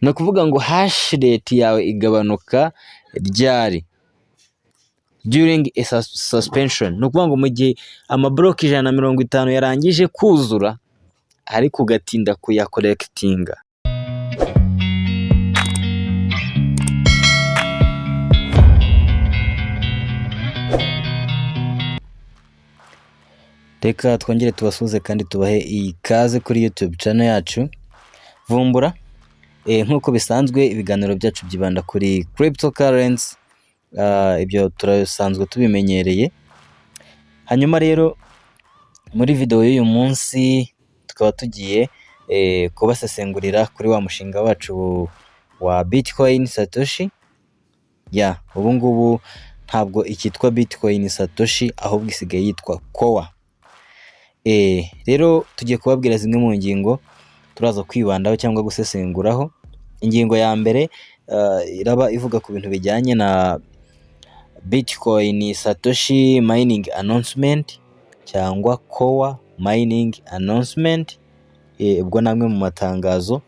Ni ukuvuga ngo hash rate yawe igabanuka ryari? During a suspension. Ni ukuvuga ngo mu gihe amablock 150 yarangije kuzura ariko ugatinda kuyacollectinga. Reka twongere tubasuhuze kandi tubahe ikaze kuri YouTube channel yacu Vumbura. Nk'uko bisanzwe, ibiganiro byacu byibanda kuri cryptocurrency, ibyo turasanzwe tubimenyereye. Hanyuma rero muri video y'uyu munsi tukaba tugiye kubasesengurira kuri wa mushinga wacu wa Bitcoin Satoshi. Ya, ubu ngubu ntabwo ikitwa Bitcoin Satoshi, ahubwo isigaye yitwa Core. Rero tugiye kubabwira zimwe mu ngingo turaza kwibandaho cyangwa gusesenguraho. Ingingo ya mbere iraba ivuga ku bintu bijyanye na Bitcoin Satoshi mining announcement cyangwa Core mining announcement. Ubwo ni amwe mu matangazo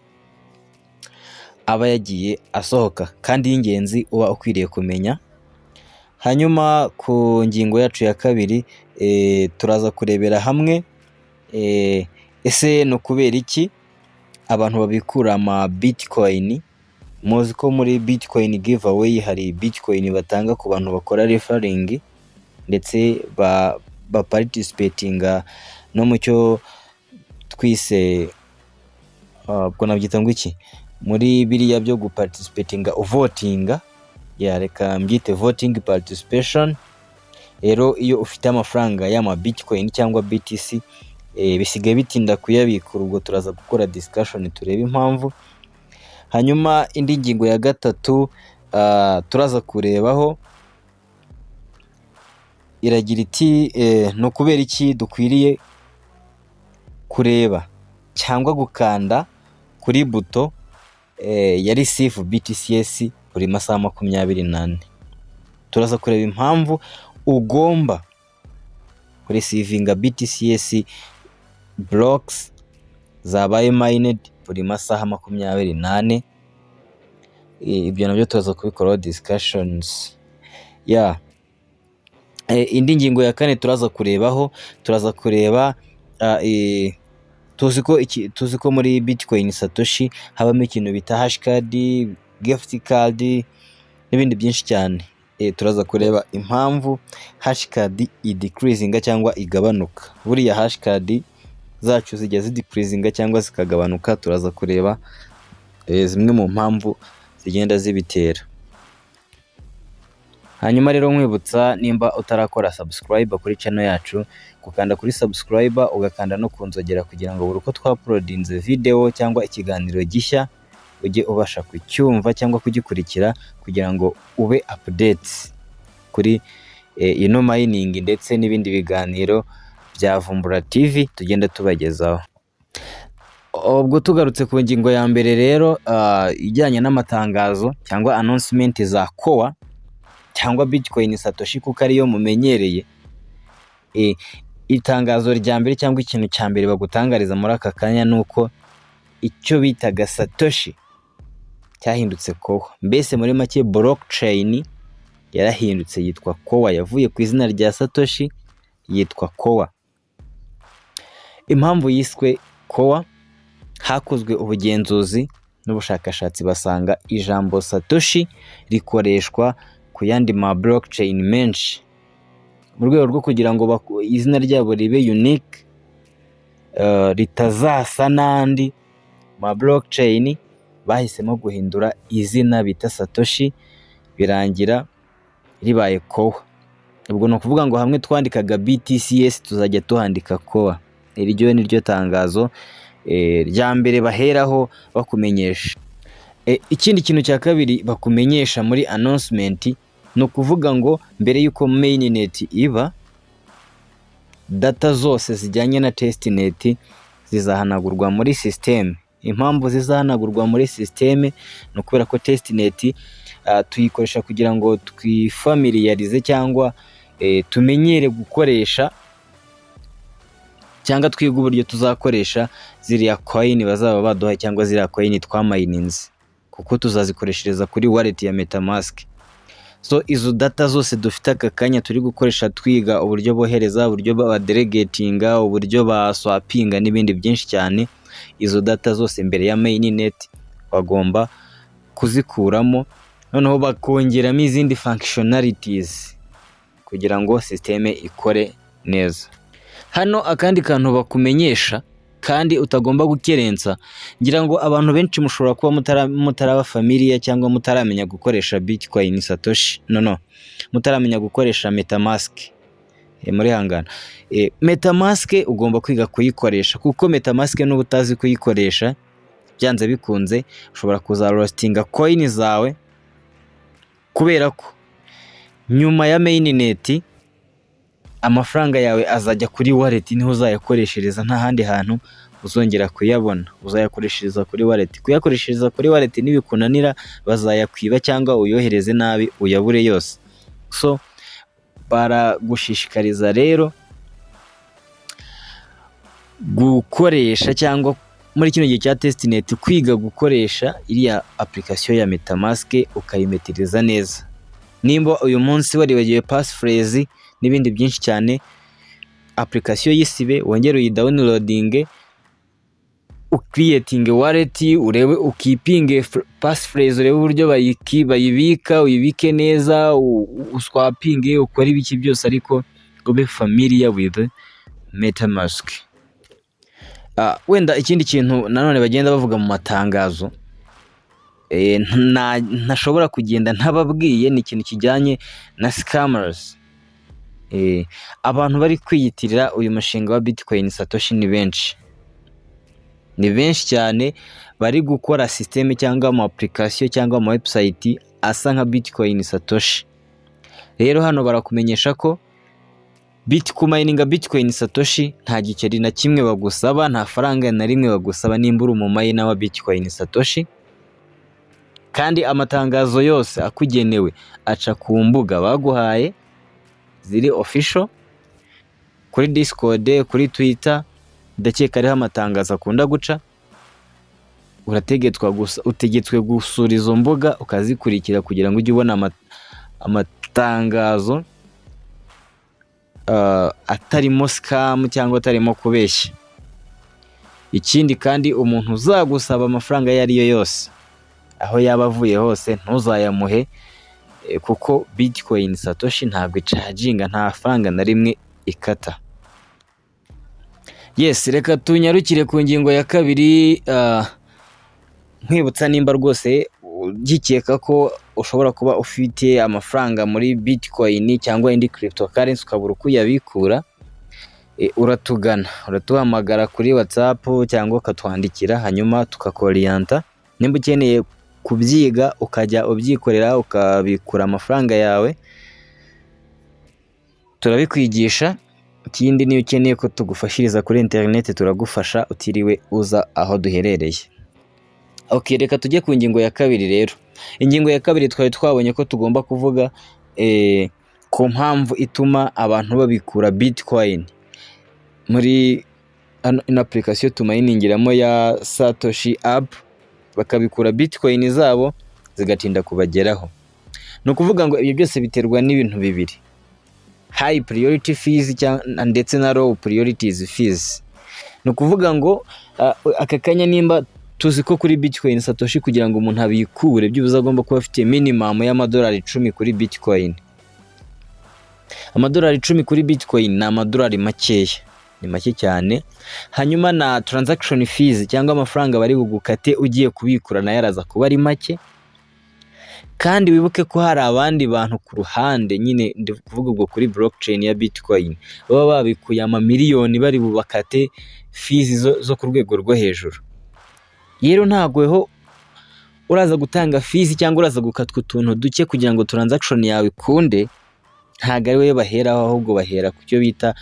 aba yagiye asohoka kandi y'ingenzi uba ukwiriye kumenya. Hanyuma ku ngingo yacu ya kabiri, turaza kurebera hamwe ese ni ukubera iki abantu babikura ama Bitcoin? Muzi ko muri Bitcoin giveaway hari Bitcoin batanga ku bantu bakora referring ndetse baparticipatinga no mu cyo twise, ubwo nabyita ngo iki, muri biriya byo guparticipatinga, uvotinga, ya, reka mbyite voting participation. Rero iyo ufite amafaranga y'ama Bitcoin cyangwa BTC, bisigaye bitinda kuyabikura. Ubwo turaza gukora discussion turebe impamvu. Hanyuma indi ngingo ya gatatu turaza kurebaho iragira iti: ni ukubera iki dukwiriye kureba cyangwa gukanda kuri buto ya receive BTCS buri masaha 24? Turaza kureba impamvu ugomba kureceivinga BTCS blocks zabaye mined buri masaha 24. Ibyo nabyo turaza kubikoraho discussions ya. Indi ngingo ya kane turaza kurebaho, turaza kureba, tuzi ko muri Bitcoin Satoshi habamo ikintu bita hashcard, gift card n'ibindi byinshi cyane. Turaza kureba impamvu hashcard idecreasinga cyangwa igabanuka. Buriya hashcard zacu zijya zidecreasinga cyangwa zikagabanuka, turaza kureba zimwe mu mpamvu zigenda zibitera. Hanyuma rero nkwibutsa, nimba utarakora subscribe kuri channel yacu, gukanda kuri subscribe, ugakanda no ku nzogera, kugira ngo buri uko twauploadinze video cyangwa ikiganiro gishya ujye ubasha kucyumva cyangwa kugikurikira, kugira ngo ube update kuri ino mining ndetse n'ibindi biganiro bya Vumbura TV tugenda tubagezaho. Ubwo tugarutse ku ngingo ya mbere rero, ijyanye n'amatangazo cyangwa announcement za Core cyangwa Bitcoin Satoshi, kuko ariyo mumenyereye. Itangazo rya mbere cyangwa ikintu cya mbere bagutangariza muri aka kanya ni uko icyo bitaga Satoshi cyahindutse Core. Mbese muri make blockchain yarahindutse yitwa Core, yavuye ku izina rya Satoshi yitwa Core. Impamvu yiswe Core: hakozwe ubugenzuzi n'ubushakashatsi, basanga ijambo Satoshi rikoreshwa ku yandi ma blockchain menshi. Mu rwego rwo kugira ngo izina ryabo ribe unique, ritazasa n'andi ma blockchain, bahisemo guhindura izina bita Satoshi, birangira ribaye Core. Ubwo ni ukuvuga ngo hamwe twandikaga BTCS tuzajya tuhandika Core. Iryo ni ryo tangazo rya mbere baheraho bakumenyesha. Ikindi kintu cya kabiri bakumenyesha muri announcement ni ukuvuga ngo mbere y'uko mainnet iba, data zose zijyanye na testnet zizahanagurwa muri system. Impamvu zizahanagurwa muri system ni ukubera ko testnet tuyikoresha kugira ngo twifamiliarize cyangwa tumenyere gukoresha cyangwa twige uburyo tuzakoresha ziriya coin bazaba baduhaye cyangwa ziriya coin twamininze. kuko tuzazikoreshereza kuri wallet ya MetaMask. So izo data zose dufite aka kanya turi gukoresha twiga uburyo bohereza, uburyo badelegatinga, uburyo baswapinga n'ibindi byinshi cyane, izo data zose mbere ya mainnet bagomba kuzikuramo, noneho bakongeramo izindi functionalities kugira ngo système ikore neza. Hano akandi kantu bakumenyesha kandi utagomba gukerensa, ngira ngo abantu benshi mushobora kuba mutaraba familiar cyangwa mutaramenya gukoresha Bitcoin Satoshi, no, mutaramenya gukoresha MetaMask. Muri hangana MetaMask ugomba kwiga kuyikoresha, kuko MetaMask nuba utazi kuyikoresha, byanze bikunze ushobora kuzalostinga coin zawe, kubera ko nyuma ya mainnet amafaranga yawe azajya kuri wallet, niho uzayakoreshereza, nta handi hantu uzongera kuyabona. Uzayakoreshereza kuri wallet. Kuyakoreshereza kuri wallet nibikunanira bazayakwiba cyangwa uyohereze nabi uyabure yose. So baragushishikariza rero gukoresha, cyangwa muri kino gihe cya testnet, kwiga gukoresha iriya application ya MetaMask, ukayimetiriza neza. Nimba uyu munsi waribagiwe passphrase n'ibindi byinshi cyane, application yisibe, wongere uyidownloadinge, ucreatinge wallet, urebe ukeepinge passphrase, urebe uburyo bayibika, uyibike neza, uswapinge, ukore ibiki byose, ariko ube familiar with MetaMask. Wenda ikindi kintu nanone bagenda bavuga mu matangazo ntashobora kugenda ntababwiye ni ikintu kijyanye na scammers. Abantu bari kwiyitirira uyu mushinga wa Bitcoin Satoshi ni benshi, ni benshi cyane bari gukora système cyangwa ama application cyangwa ama website asa nka Bitcoin Satoshi. Rero hano barakumenyesha ko kumininga Bitcoin Satoshi nta giceri na kimwe bagusaba, nta faranga na rimwe bagusaba nimba uri umuminer wa Bitcoin Satoshi. Kandi amatangazo yose akugenewe aca ku mbuga baguhaye ziri official, kuri Discord, kuri Twitter, ndakeka ariho amatangazo akunda guca. Urategetswe gusa, utegetswe gusura izo mbuga ukazikurikira kugira ngo ujye ubona amatangazo atarimo scam cyangwa atarimo kubeshya. Ikindi kandi, umuntu uzagusaba amafaranga ayo ari yo yose, aho yaba avuye hose, ntuzayamuhe, kuko Bitcoin Satoshi ntabwo icharginga, nta faranga na rimwe ikata. Yes, reka tunyarukire ku ngingo ya kabiri. Nkwibutsa, nimba rwose ugikeka ko ushobora kuba ufite amafaranga muri Bitcoin cyangwa indi cryptocurrency ukabura uko uyabikura, uratugana, uratuhamagara kuri WhatsApp cyangwa ukatwandikira, hanyuma tukakoriyanta. Nimba ukeneye kubyiga ukajya ubyikorera ukabikura amafaranga yawe, turabikwigisha. Ikindi, niyo ukeneye ko tugufashiriza kuri interineti, turagufasha utiriwe uza aho duherereye. Ok, reka tujye ku ngingo ya kabiri rero. Ingingo ya kabiri, twari twabonye ko tugomba kuvuga ku mpamvu ituma abantu babikura Bitcoin muri ino application tuminingiramo ya Satoshi App, bakabikura Bitcoin zabo zigatinda kubageraho. Ni ukuvuga ngo ibyo byose biterwa n'ibintu bibiri: high priority fees ndetse na low priorities fees. Ni ukuvuga ngo aka kanya nimba tuzi ko kuri Bitcoin Satoshi kugira ngo umuntu abikure byibuze agomba kuba afite minimum y'amadolari 10 kuri Bitcoin. Amadolari 10 kuri Bitcoin ni amadolari makeya, ni make cyane. Hanyuma na transaction fees cyangwa amafaranga bari bugukate ugiye kubikura nayo araza kuba ari make. Kandi wibuke ko hari abandi bantu ku ruhande nyine, ndi kuvuga ubwo kuri blockchain ya Bitcoin, baba babikuye amamiliyoni, bari bubakate fees zo ku rwego rwo hejuru. Rero ntabwo ho uraza gutanga fees cyangwa uraza gukatwa utuntu duke kugira ngo transaction yawe ikunde, ntabwo ari wowe baheraho, ahubwo bahera ku cyo bita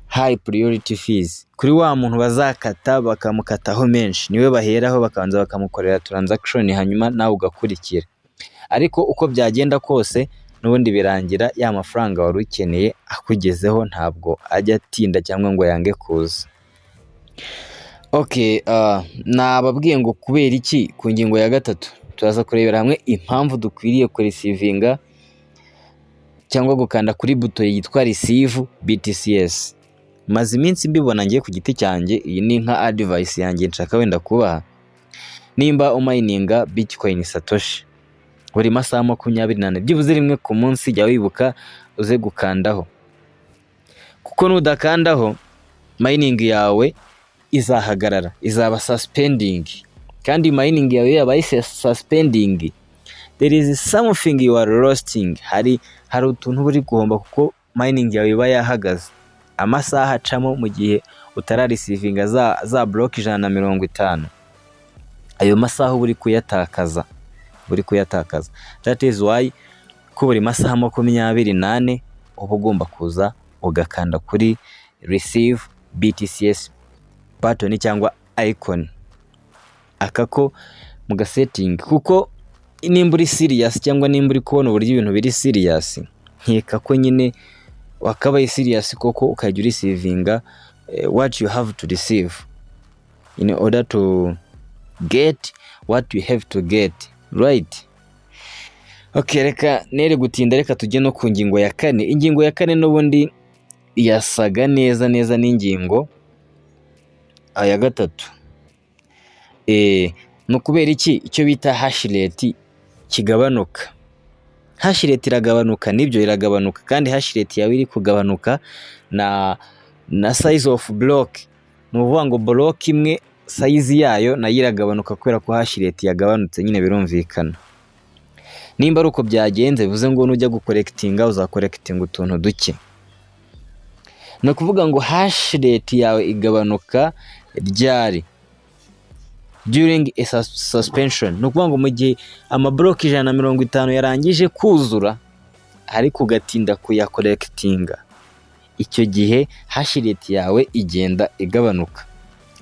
high priority fees. Kuri wa muntu bazakata bakamukataho menshi, niwe baheraho bakabanza bakamukorera transaction, hanyuma nawe ugakurikira. Ariko uko byagenda kose, n'ubundi birangira ya mafaranga wari ukeneye akugezeho, ntabwo ajya atinda cyangwa ngo yange kuza. Okay, nababwiye ngo kubera iki. Ku ngingo ya gatatu turaza kurebera hamwe impamvu dukwiriye kureceivinga cyangwa gukanda kuri buto yitwa receive BTCS. Maze iminsi mbibona ngiye ku giti cyanjye, iyi ni nka advice yanjye nshaka wenda kubaha. Nimba umininga Bitcoin Satoshi buri masaha 24, byibuze rimwe ku munsi jya wibuka uze gukandaho, kuko nudakandaho mining yawe izahagarara, izaba suspending. Kandi mining yawe iyo yabaye suspending, there is something you are losing. Hari utuntu uba uri guhomba kuko mining yawe iba yahagaze. Amasaha acamo mu gihe utararecevinga za block 150, ayo masaha uba uri kuyatakaza, uri kuyatakaza. That is why ko buri masaha 24 uba ugomba kuza ugakanda kuri receive BTCS button cyangwa icon aka ko mu gasetting, kuko nimba uri serious cyangwa nimba uri kubona uburyo ibintu biri serious, nkeka ko nyine wakabaye serious koko, ukajya ureceivinga what you have to receive in order to get what you have to get, right? Okay, reka nere gutinda, reka tujye no ku ngingo ya kane. Ingingo ya kane n'ubundi yasaga neza neza n'ingingo ya gatatu. Ni ukubera iki icyo bita hash rate kigabanuka? Hash rate iragabanuka, nibyo, iragabanuka. Kandi hash rate yawe iri kugabanuka na size of block, ni ukuvuga ngo block imwe size yayo nayo iragabanuka kubera ko hash rate yagabanutse nyine, birumvikana. Nimba ari uko byagenze, bivuze ngo nujya gucollectinga uzacollectinga utuntu duke. Ni ukuvuga ngo hash rate yawe igabanuka ryari? During a suspension. Ni ukuvuga ngo mu gihe amablock 150 yarangije kuzura ariko ugatinda kuyacollectinga, icyo gihe hash rate yawe igenda igabanuka.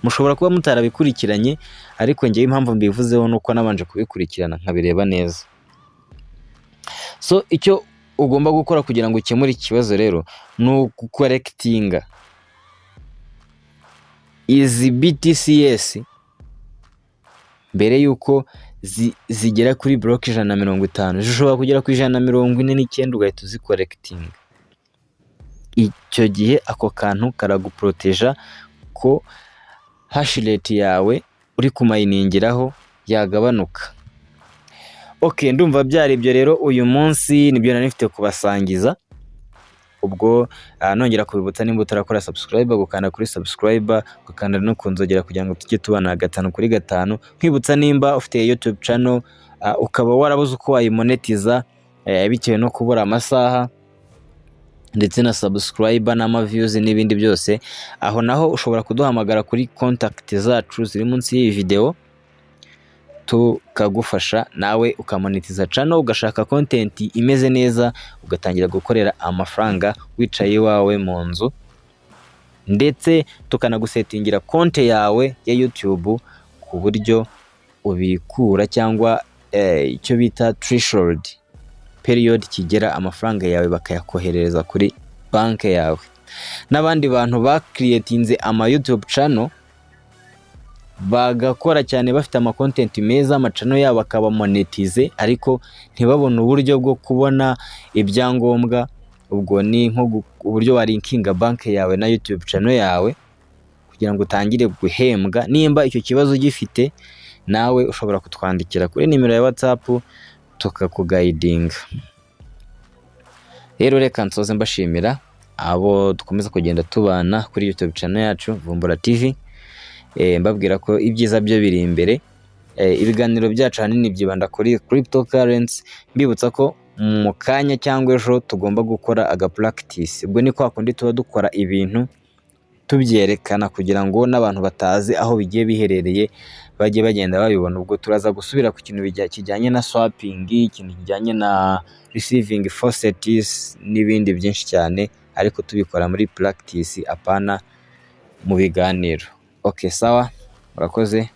Mushobora kuba mutarabikurikiranye, ariko ngewe impamvu mbivuzeho ni uko nabanje kubikurikirana nkabireba neza. So icyo ugomba gukora kugira ngo ukemure ikibazo rero ni ugucollectinga izi BTCS mbere y'uko zigera kuri block 150. Zishobora kugera ku 149 ugahita uzicollectinga. Icyo gihe ako kantu karaguproteja ko hash rate yawe uri kuminingiraho yagabanuka. Okay, ndumva byari ibyo rero uyu munsi, nibyo nari mfite kubasangiza. Ubwo nongera kubibutsa, nimba utarakora subscribe, gukanda kuri subscribe, ugakanda no ku nzogera kugira ngo tujye tubana gatanu kuri gatanu. Nkwibutsa, nimba ufite YouTube channel ukaba warabuze uko wayimonetiza bitewe no kubura amasaha ndetse na subscriber n'ama views n'ibindi byose, aho naho ushobora kuduhamagara kuri contact zacu ziri munsi y'iyi video, tukagufasha nawe ukamonetiza channel, ugashaka content imeze neza, ugatangira gukorera amafaranga wicaye iwawe mu nzu, ndetse tukanagusettingira konte yawe ya YouTube ku buryo ubikura cyangwa icyo bita threshold period kigera, amafaranga yawe bakayakoherereza kuri banki yawe. N'abandi bantu bacreatinze ama YouTube channel bagakora cyane, bafite ama content meza, amachannel yabo akaba monetize, ariko ntibabone uburyo bwo kubona ibyangombwa, ubwo ni nko uburyo walinkinga banki yawe na YouTube channel yawe kugira ngo utangire guhembwa. Nimba icyo kibazo ugifite nawe, ushobora kutwandikira kuri nimero ya WhatsApp tukakuguidinga. Rero reka nsoze mbashimira abo dukomeza kugenda tubana kuri YouTube channel yacu Vumbura TV, mbabwira ko ibyiza byo biri imbere. Ibiganiro byacu ahanini byibanda kuri cryptocurrency. Mbibutsa ko mu kanya cyangwa ejo tugomba gukora aga practice. Ubwo ni kwa kundi tuba dukora ibintu tubyerekana kugira ngo n'abantu batazi aho bigiye biherereye bajye bagenda babibona. Ubwo turaza gusubira ku kintu kijyanye na swapping, ikintu kijyanye na receiving faucets n'ibindi byinshi cyane, ariko tubikora muri practice, apana mu biganiro. Okay, sawa, murakoze.